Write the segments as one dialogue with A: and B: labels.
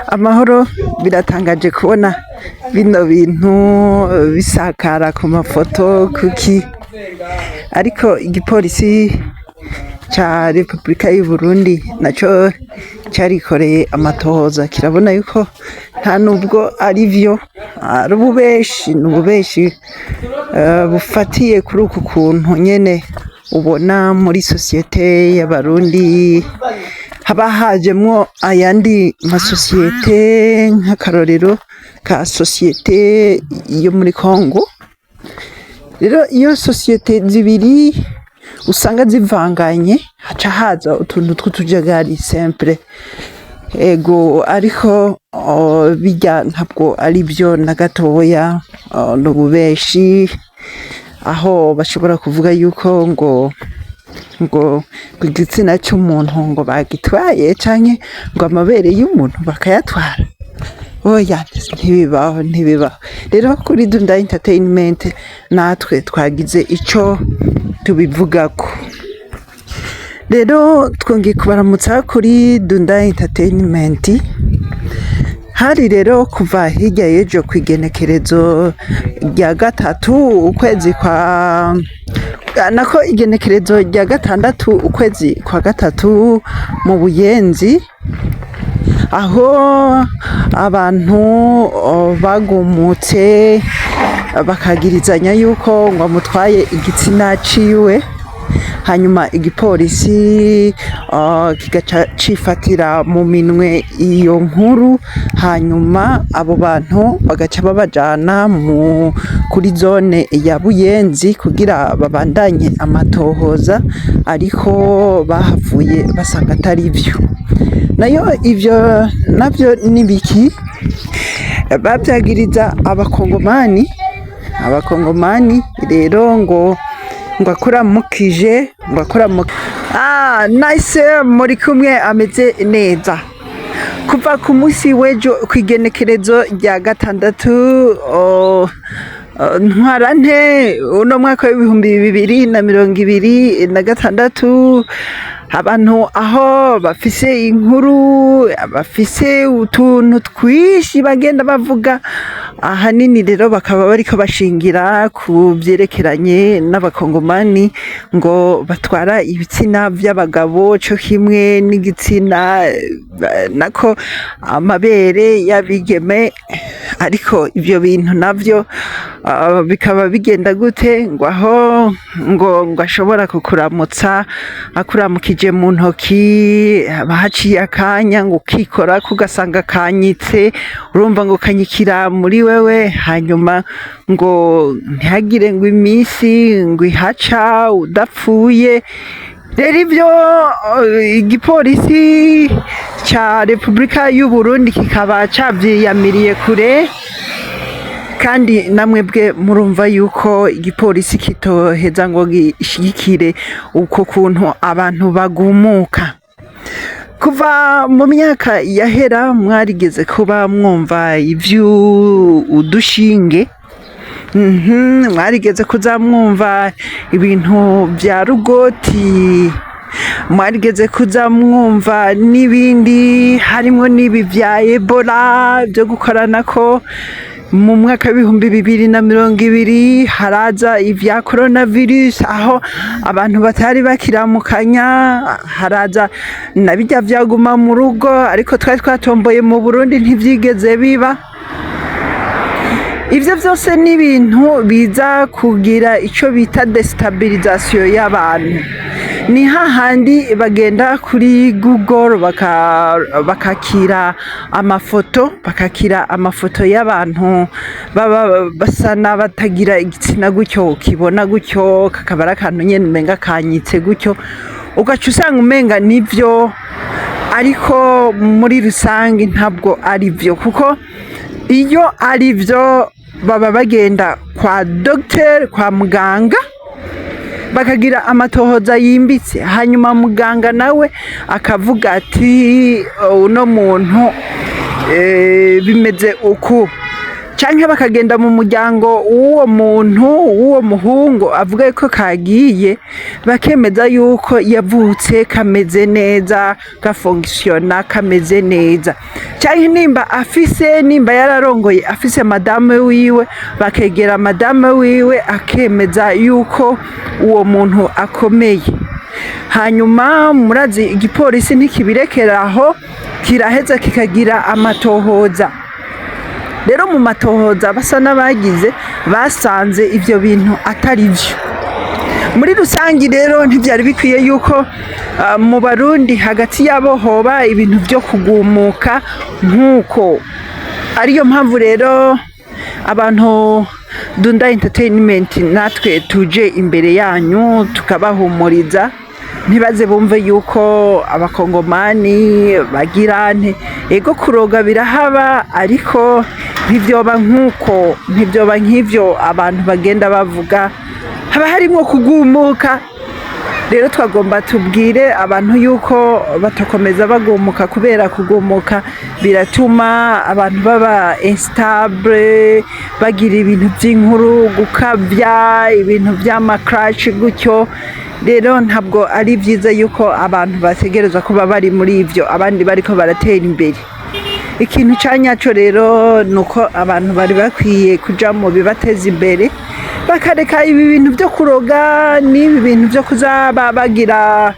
A: Amahoro. Biratangaje kubona bino bintu bisakara ku mafoto kuki, ariko igipolisi ca Repubulika y'u Burundi naco carikoreye amatohoza, kirabona yuko nta nubwo ari vyo, ari ububeshi. Ni ububeshi bufatiye kuri uku kuntu nyene ubona muri sosiyete y'Abarundi haba hajemwo ayandi masosiyete, nk'akarorero ka sosiyete yo muri Congo. Rero iyo sosiyete zibiri usanga zivanganye, haca haza utuntu tw'utujagari simple. Ego, ariko birya ntabwo ari vyo na gatoya, ni ububeshi, aho bashobora kuvuga yuko ngo igitsina c'umuntu ngo bagitwaye, canke ngo amabere y'umuntu bakayatwara. Oya, ntibibaho, ntibibaho. Rero kuri Dunda Entertainment natwe twagize ico tubivugako. Rero twongeye kubaramutsa kuri Dunda Entertainment. Hari rero kuva hirya y'ejo kw'igenekerezo rya 3 ukwezi kwa, nako igenekerezo rya 6 ukwezi kwa 3 mu Buyenzi, aho abantu bagumutse bakagirizanya yuko ngo amutwaye igitsina ciwe, hanyuma igipolisi kigaca cifatira mu minwe iyo nkuru, hanyuma abo bantu bagaca babajana kuri zone ya Buyenzi kugira babandanye amatohoza, ariko bahavuye basanga atari vyo. Nayo ivyo navyo nibiki bavyagiriza Abakongomani. Abakongomani rero ngo akuramukije, ngo akuramuka. Ah, nice, muri kumwe ameze neza. Kuva ku munsi w'ejo kw'igenekerezo rya 6 Ntwarante uno mwaka w'2026, abantu aho bafise inkuru, bafise utuntu twinshi bagenda bavuga, ahanini rero bakaba bariko bashingira ku vyerekeranye n'Abakongomani ngo batwara ibitsina vy'abagabo co kimwe n'igitsina, nako amabere y'abigeme. Ariko ivyo bintu navyo bikaba bigenda gute? Ngo aho ngo ashobora kukuramutsa, akuramukije mu ntoki, haba haciye akanya ngo ukikorako ugasanga kanyitse, urumva ngo kanyikira muri wewe, hanyuma ngo ntihagire ngo imisi ngo ihaca udapfuye. Rero ivyo igipolisi ca Repubulika y'u Burundi kikaba cavyiyamiriye kure, kandi namwebwe murumva yuko igipolisi kitoheza ngo gishigikire uko kuntu abantu bagumuka. Kuva mu myaka yahera mwarigeze kuba mwumva ivy'udushinge, mwarigeze kuza mwumva ibintu vya rugoti, mwarigeze kuza mwumva n'ibindi, harimwo n'ibi vya Ebola vyo gukoranako. Mu mwaka w'2020 haraza ivya coronavirus, aho abantu batari bakiramukanya, haraza na birya vyaguma mu rugo, ariko twari twatomboye mu Burundi, ntivyigeze biba. Ivyo vyose ni ibintu biza kugira ico bita déstabilisation y'abantu. Ni hahandi bagenda kuri Google bakakira amafoto, bakakira amafoto y'abantu baba basa n'abatagira igitsina gutyo, ukibona gutyo kakaba ari akantu nyene umenga kanyitse gutyo, ugaca usanga umenga nivyo, ariko muri rusange ntabwo ari vyo, kuko iyo ari vyo baba bagenda kwa dogiteri, kwa muganga, bakagira amatohoza yimbitse, hanyuma muganga nawe akavuga ati uno muntu bimeze uku, canke bakagenda mu muryango w'uwo muntu, w'uwo muhungu avuga ko kagiye, bakemeza yuko yavutse kameze neza, gafonctionna kameze neza. Cyangwa nimba afise, nimba yararongoye afise madame wiwe, bakegera madame wiwe akemeza yuko uwo muntu akomeye. Hanyuma murazi, igipolisi ntikibirekera aho, kiraheza kikagira amatohoza. Rero mu matohoza basa n'abagize, basanze ivyo bintu atari vyo. Muri rusange rero, ntibyari bikwiye yuko mu Barundi hagati yabo hoba ibintu byo kugumuka nk'uko. Ariyo mpamvu rero abantu Dunda Entertainment natwe tuje imbere yanyu tukabahumuriza, ntibaze bumve yuko Abakongomani bagira nte. Ego, kuroga birahaba, ariko ntibyoba nk'uko, ntibyoba nk'ivyo abantu bagenda bavuga, haba harimwo kugumuka. Rero twagomba tubwire abantu yuko batakomeza bagumuka, kubera kugumuka biratuma abantu baba instable, bagira ibintu by'inkuru, gukabya ibintu by'ama-crash gutyo. Rero ntabwo ari byiza yuko abantu bategerezwa kuba bari muri ibyo, abandi bariko baratera imbere. Ikintu cya nyacyo rero ni uko abantu bari bakwiye kuja mu bibateza imbere, bakareka ibi bintu byo kuroga n'ibi bintu byo kuza bagira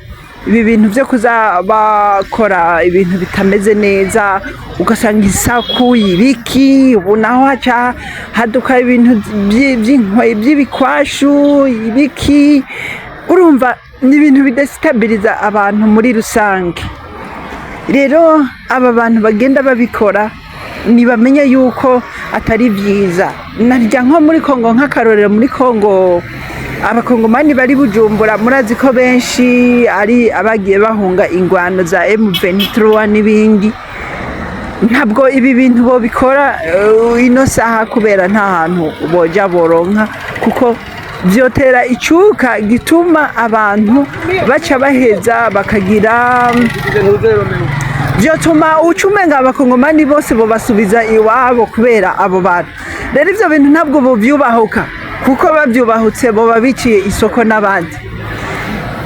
A: ibi bintu byo kuza bakora ibintu bitameze neza, ugasanga isaku ibiki. Ubu naho haca haduka ibintu by'ibikwashu, ibiki. Urumva ni ibintu bidesitabiriza abantu muri rusange. Rero aba bantu bagenda babikora ntibamenye yuko atari byiza. Narya nko muri Kongo, nk'akarorero, muri Kongo Abakongomani bari Bujumbura, murazi ko benshi ari abagiye bahunga ingwano za M23 n'ibindi. Ntabwo ibi bintu bobikora ino saha, kubera nta hantu boja boronka, kuko vyotera icuka gituma abantu baca baheza bakagira, vyotuma uca umenga Abakongomani bose bobasubiza iwabo kubera abo bantu. Rero ivyo bintu ntabwo bovyubahuka, kuko bavyubahutse boba biciye isoko n'abandi.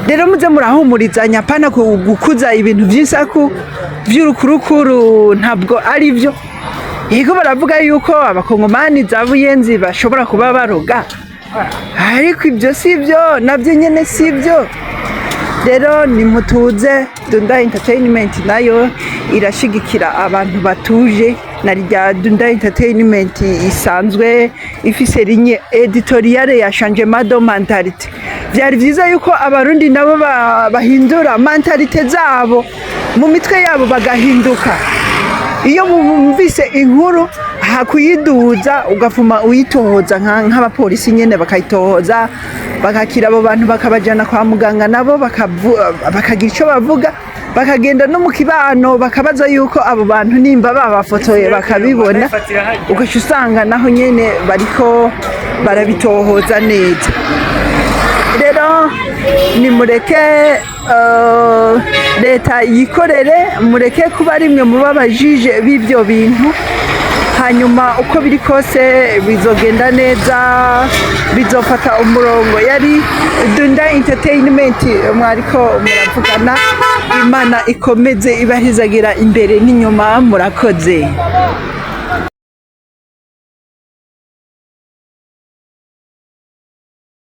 A: Rero muze murahumurizanya, pana gukuza ibintu vy'isaku vy'urukurukuru, ntabwo ari byo. Yego, baravuga yuko Abakongomani za Buyenzi bashobora kuba baroga, ariko ibyo si byo, nabyo nyene si byo. Rero nimutuze. Dunda Entertainment nayo irashigikira abantu batuje. Na rya Dunda Entertainment isanzwe ifise ligne éditoriale ya changement de mentalité. Vyari vyiza yuko Abarundi nabo bahindura mentalité zabo, mu mitwe yabo bagahinduka. Iyo bumvise inkuru, hakuyiduza ugafuma uyitohoza nk'abapolisi nyene bakayitohoza, bakakira abo bantu, bakabajana kwa muganga, nabo bakagira ico bavuga, bakagenda no mu kibano bakabaza yuko abo bantu nimba babafotoye bakabibona, ugaca usanga naho nyene bariko barabitohoza neza. Rero nimureke leta yikorere, mureke kuba rimwe muba abajije b'ibyo bintu. Hanyuma uko biri kose bizogenda neza, bizofata umurongo. Yari Dunda Entertainment mwariko muravugana. Imana ikomeze ibahizagira imbere n'inyuma. Murakoze.